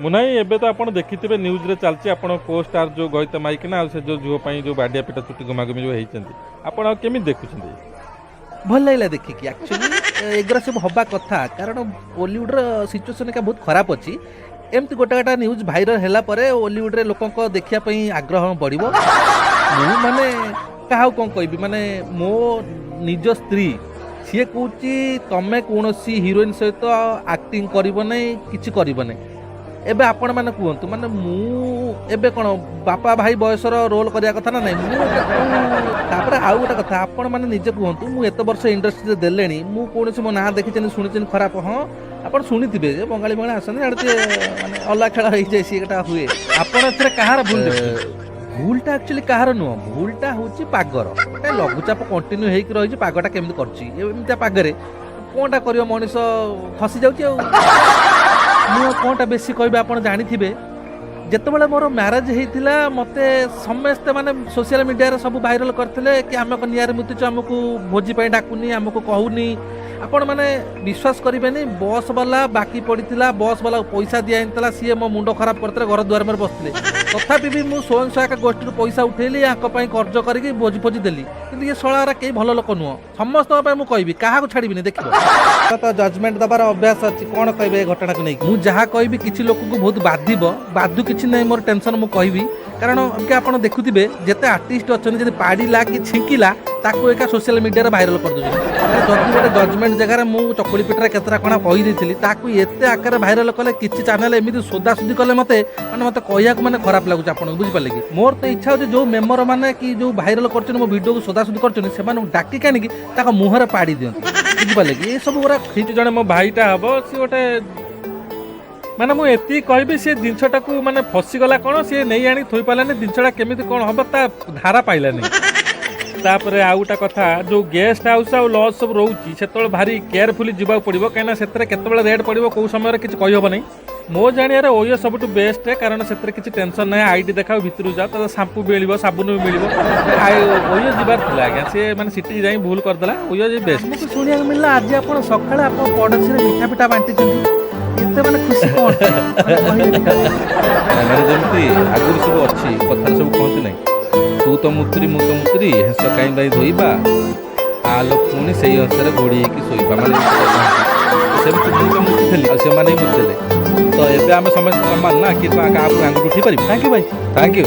ମୁନା ଭାଇ, ଏବେ ତ ଆପଣ ଦେଖିଥିବେ, ନ୍ୟୁଜ୍ରେ ଚାଲିଛି, ଆପଣ କୋ ଷ୍ଟାର ଯେଉଁ ଘଇତା ମାଇକିନା ଆଉ ସେ ଯେଉଁ ଝିଅ ପାଇଁ ଯେଉଁ ବାଡ଼ିଆ ପିଟା, ଚୁଟି ଗୁମାଗୁମି ଯେଉଁ ହେଇଛନ୍ତି, ଆପଣ ଆଉ କେମିତି ଦେଖୁଛନ୍ତି? ଭଲ ଲାଗିଲା ଦେଖିକି। ଆକ୍ଚୁଆଲି ଏଗୁଡ଼ା ସବୁ ହବା କଥା, କାରଣ ଓଲିଉଡ଼ର ସିଚୁଏସନ୍ ଏକା ବହୁତ ଖରାପ ଅଛି। ଏମିତି ଗୋଟେ ଗୋଟେ ନ୍ୟୁଜ୍ ଭାଇରାଲ ହେଲା ପରେ ଓଲିଉଡ଼ରେ ଲୋକଙ୍କ ଦେଖିବା ପାଇଁ ଆଗ୍ରହ ବଢ଼ିବ। ମୁଁ ମାନେ କାହାକୁ କ'ଣ କହିବି? ମାନେ ମୋ ନିଜ ସ୍ତ୍ରୀ, ସିଏ କହୁଛି, ତମେ କୌଣସି ହିରୋଇନ୍ ସହିତ ଆକ୍ଟିଂ କରିବ ନାହିଁ, କିଛି କରିବ ନାହିଁ। ଏବେ ଆପଣମାନେ କୁହନ୍ତୁ, ମାନେ ମୁଁ ଏବେ କ'ଣ ବାପା ଭାଇ ବୟସର ରୋଲ୍ କରିବା କଥା ନା ନାହିଁ? ମୁଁ ଏବେ ତାପରେ ଆଉ ଗୋଟେ କଥା, ଆପଣମାନେ ନିଜେ କୁହନ୍ତୁ, ମୁଁ ଏତେ ବର୍ଷ ଇଣ୍ଡଷ୍ଟ୍ରିରେ ଦେଲେଣି, ମୁଁ କୌଣସି ମୋ ନାଁ ଦେଖିଛନ୍ତି, ଶୁଣିଛନ୍ତି ଖରାପ? ହଁ, ଆପଣ ଶୁଣିଥିବେ ଯେ ବଙ୍ଗାଳୀ ବଙ୍ଗାଳୀ ଆସନ୍ତି, ଆଡ଼େ ଟିକେ ମାନେ ଅଲଗା ଖେଳ ହେଇଯାଏ, ସିଏ ହୁଏ। ଆପଣ ଏଥିରେ କାହାର ଭୁଲ ଦେଖୁଛନ୍ତି? ଭୁଲଟା ଆକ୍ଚୁଆଲି କାହାର ନୁହଁ, ଭୁଲଟା ହେଉଛି ପାଗର। ଗୋଟେ ଲଘୁଚାପ କଣ୍ଟିନ୍ୟୁ ହେଇକି ରହିଛି, ପାଗଟା କେମିତି କରୁଛି? ଏମିତିଆ ପାଗରେ କ'ଣଟା କରିବ ମଣିଷ? ଖସି ଯାଉଛି। ଆଉ ମୁଁ ଆଉ କ'ଣଟା ବେଶୀ କହିବି? ଆପଣ ଜାଣିଥିବେ, ଯେତେବେଳେ ମୋର ମ୍ୟାରେଜ୍ ହେଇଥିଲା, ମୋତେ ସମସ୍ତେ ମାନେ ସୋସିଆଲ ମିଡ଼ିଆରେ ସବୁ ଭାଇରାଲ କରିଥିଲେ କି ଆମେ କ'ଣ ନିଆଁରେ ମୁତିଛୁ? ଆମକୁ ଭୋଜି ପାଇଁ ଡାକୁନି, ଆମକୁ କହୁନି। ଆପଣମାନେ ବିଶ୍ୱାସ କରିବେନି, ବସ୍ ବାଲା ବାକି ପଡ଼ିଥିଲା, ବସ୍ ବାଲାକୁ ପଇସା ଦିଆହେଇଥିଲା, ସିଏ ମୋ ମୁଣ୍ଡ ଖରାପ କରିଥିଲେ, ଘର ଦୁଆର ମୋର ବସିଥିଲେ। ତଥାପି ବି ମୁଁ ସ୍ୱୟଂ ସହାୟକ ଗୋଷ୍ଠୀରୁ ପଇସା ଉଠେଇଲି, ୟାଙ୍କ ପାଇଁ କର୍ଜ କରିକି ଭୋଜି ଫୋଜି ଦେଲି। କିନ୍ତୁ ଇଏ ଶଳାରା କେହି ଭଲ ଲୋକ ନୁହଁ। ସମସ୍ତଙ୍କ ପାଇଁ ମୁଁ କହିବି, କାହାକୁ ଛାଡ଼ିବିନି। ଦେଖିବ ତ ଜଜମେଣ୍ଟ ଦେବାର ଅଭ୍ୟାସ ଅଛି। କ'ଣ କହିବେ ଏ ଘଟଣାକୁ ନେଇକି? ମୁଁ ଯାହା କହିବି କିଛି ଲୋକଙ୍କୁ ବହୁତ ବାଧିବ। ବାଧୁ, କିଛି ନାହିଁ ମୋର ଟେନସନ୍, ମୁଁ କହିବି। କାରଣ କି ଆପଣ ଦେଖୁଥିବେ, ଯେତେ ଆର୍ଟିଷ୍ଟ ଅଛନ୍ତି, ଯଦି ପାଡ଼ିଲା କି ଛିଙ୍କିଲା, ତାକୁ ଏକା ସୋସିଆଲ ମିଡ଼ିଆରେ ଭାଇରାଲ କରିଦେଉଛନ୍ତି। ଯଦି ଗୋଟେ ଜଜମେଣ୍ଟ ଜାଗାରେ ମୁଁ ଚକୁଳି ପିଠାରେ କେତେଟା କ'ଣ କହିଦେଇଥିଲି, ତାକୁ ଏତେ ଆକାରରେ ଭାଇରାଲ କଲେ, କିଛି ଚ୍ୟାନେଲ ଏମିତି ଶୋଧାଶୋଧି କଲେ ମୋତେ, ମାନେ ମୋତେ କହିବାକୁ ମାନେ ଖରାପ ଲାଗୁଛି ଆପଣଙ୍କୁ, ବୁଝିପାରିଲେ କି? ମୋର ତ ଇଚ୍ଛା ହେଉଛି, ଯେଉଁ ମେମର ମାନେ କି ଯେଉଁ ଭାଇରାଲ କରୁଛନ୍ତି, ମୋ ଭିଡ଼ିଓକୁ ଶୋଧାଶୋଧି କରୁଛନ୍ତି, ସେମାନଙ୍କୁ ଡାକିକି ଆଣିକି ତାଙ୍କ ମୁହଁରେ ପାଡ଼ି ଦିଅନ୍ତି, ବୁଝିପାରିଲେ କି? ଏସବୁ ଗୁଡ଼ା ଠିକ୍, ଜଣେ ମୋ ଭାଇଟା ହବ, ସିଏ ଗୋଟେ ମାନେ ମୁଁ ଏତିକି କହିବି, ସେ ଜିନିଷଟାକୁ ମାନେ ଫସିଗଲା କ'ଣ, ସିଏ ନେଇ ଆଣି ଥୋଇପାରିଲାନି ଜିନିଷଟା, କେମିତି କ'ଣ ହବ ତା ଧାରା ପାଇଲାନି। ତାପରେ ଆଉ ଗୋଟେ କଥା, ଯେଉଁ ଗେଷ୍ଟ ହାଉସ୍ ଆଉ ଲଜ୍ ସବୁ ରହୁଛି, ସେତେବେଳେ ଭାରି କେୟାରଫୁଲି ଯିବାକୁ ପଡ଼ିବ, କାହିଁକିନା ସେଥିରେ କେତେବେଳେ ରେଟ୍ ପଡ଼ିବ, କେଉଁ ସମୟରେ, କିଛି କହିହେବ ନାହିଁ। ମୋ ଜାଣିବାରେ ଓୟୋ ସବୁଠୁ ବେଷ୍ଟ, କାରଣ ସେଥିରେ କିଛି ଟେନସନ୍ ନାହିଁ। ଆଇଡି ଦେଖାଅ, ଭିତରକୁ ଯାଅ, ତା ସାମ୍ପୁ ମିଳିବ, ସାବୁନ ବି ମିଳିବ। ଓୟୋ ଯିବାର ଥିଲା ଆଜ୍ଞା, ସିଏ ମାନେ ସିଟି ଯାଇ ଭୁଲ କରିଦେଲା। ଓୟୋ ଯେ ବେଷ୍ଟ। ଆମକୁ ଶୁଣିବାକୁ ମିଳିଲା, ଆଜି ଆପଣ ସକାଳେ ଆପଣ ପଡ଼ୋଶୀରେ ମିଠା ପିଠା ବାଣ୍ଟିଛନ୍ତି। ଏତେ ମାନେ ଖୁସି କ'ଣ, ମାନେ କହିବେ ଟିକେ? ମାନେ ଯେମିତି ଆଗରୁ ସବୁ ଅଛି, କଥାରେ ସବୁ କୁହନ୍ତି ନାହିଁ, ତୁ ତ ମୁତୁରି, ମୁଁ ତ ମୁତୁରି, ହେଁସ କାହିଁ ଭାଇ ଧୋଇବା, ଆଲୋ ପୁଣି ସେଇ ହଂସରେ ଘୋଡ଼ି ହେଇକି ଶୋଇବା। ମାନେ ଏମିତି କଥା କହନ୍ତି। ସେମିତି ମୁଁ ତ ମୁତିଥିଲି ଆଉ ସେମାନେ ବି ମୁତିଥିଲେ, ତ ଏବେ ଆମେ ସମସ୍ତେ ସମାନ ନା? କି କାହାକୁ ଆଙ୍ଗୁଠି ଉଠେଇ ପାରିବୁ? Thank you ଭାଇ। Thank you.